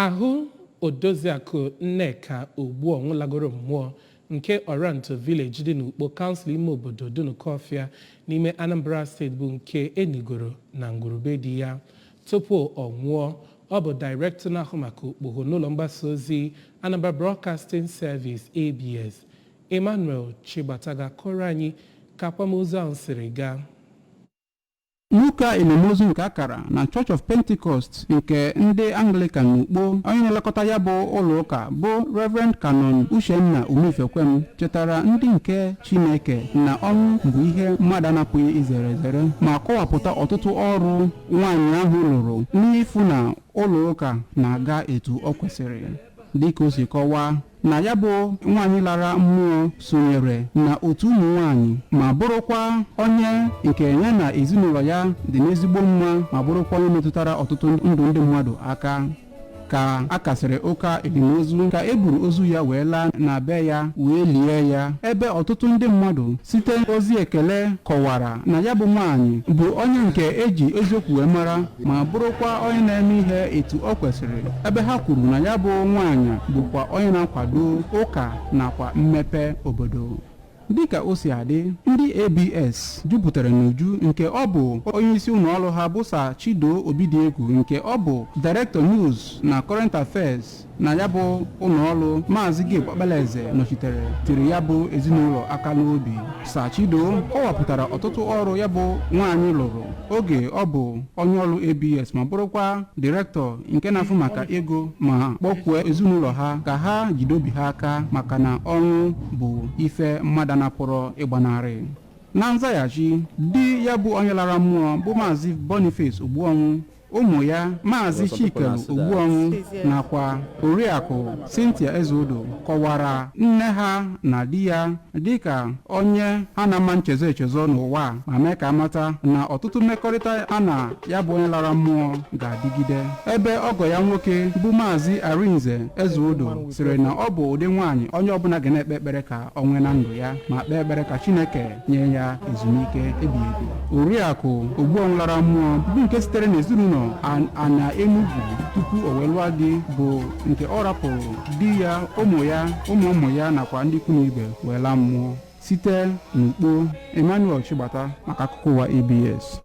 Ahụ Odoziakụ Nneka Ogbuọnwụ lagoro mmụọ nke Oranto Village dị n'Ukpo, kansụl ime obodo Dunukọfịa n'ime Anambra Steeti, bụ nke enigoro na ngwurube di ya. Tupu ọ nwụọ, ọ bụ dairektọ na-ahụ maka okpogho n'ụlọ mgbasa ozi Anambra Broadcasting Service, ABS. Emmanuel Chigbata ga-akọrọ anyị ka akwamozu ahụ siri gaa. N'ụka elimozu nke akara na Church of Pentecost nke ndị Anglican n'Ukpo, onye na-elekọta ya bụ ụlọ ụka, bụ Reverend Canon Uchenna Umifekwem, chetara ndị nke Chineke na ọnwụ bụ ihe mmadụ anapụghị izere ezere, ma kọwapụta ọtụtụ ọrụ nwaanyị ahụ lụrụ n'ịfụ na ụlọ ụka na-aga etu ọ kwesịrị, dịka o si kọwaa na ya bụ nwaanyị lara mmụọ sonyere na otu ụmụ nwaanyị, ma bụrụkwa onye nke ya na ezinụlọ ya dị n'ezigbo mma, ma bụrụkwa onye metụtara ọtụtụ ndụ ndị mmadụ aka. Ka a kasịrị ụka elimozu, ka e buru ozu ya wee laa na be ya wee lie ya, ebe ọtụtụ ndị mmadụ site ozi ekele kọwara na ya bụ nwaanyị bụ onye nke eji eziokwu wee mara, ma bụrụkwa onye na-eme ihe etu ọ kwesịrị, ebe ha kwuru na ya bụ nwaanyị bụkwa onye na-akwado ụka nakwa mmepe obodo. Dịka o si adị, ndị ABS jupụtara n'uju, nke ọ bụ onyeisi ụlọ ọrụ ha, bụ Sir Chido Obidiegwu, nke ọ bụ Director News na Current Affairs na ya bụ ụlọ ọrụ, Maazị Gabe Ọkpalaeze, nọchitere, tiri ya bụ ezinụlọ aka n'obi. Sir Chido kọwapụtara ọtụtụ ọrụ ya bụ nwaanyị lụrụ oge ọ bụ onye ọrụ ABS, ma bụrụkwa direktọ nke na-afụ maka ego, ma kpọkwue ezinụlọ ha ka ha jide obi ha aka, maka na ọnwụ bụ ife mmadụ anapụrụ ịgbanarị. Na nzaghachi, di ya bụ onye lara mmụọ, bụ Maazị Boniface Ogbuọnwụ, ụmụ ya, Maazị Chikelu Ogbuọnwụ nakwa Oriakụ Cynthia Ezeodo, kọwara nne ha na di ya dịka onye ha na-ama nchezo echezo n'ụwa, ma mee ka amata na ọtụtụ mmekọrịta ha na ya bụ onye lara mmụọ ga-adịgide, ebe ọgọ ya nwoke, bụ Maazị Arinze Ezeodo, sịrị na ọ bụ ụdị nwaanyị onye ọbụla ga na-ekpe ekpere ka ọ nwee na ndụ ya, ma kpee ekpere ka Chineke nye ya ezumike ebighị ebi. Oriakụ Ogbuọnwụ lara mmụọ, bụ nke sitere n'ezinụlọ ana Enugwu tupu o wee lụọ di, bụ nke ọ rapụrụ di ya, ụmụ ya, ụmụ ụmụ ya nakwa ndị ikwu na ibe wee laa mmụọ. Site n'Ukpo, Emmanuel Chigbata maka akụkọ ụwa ABS.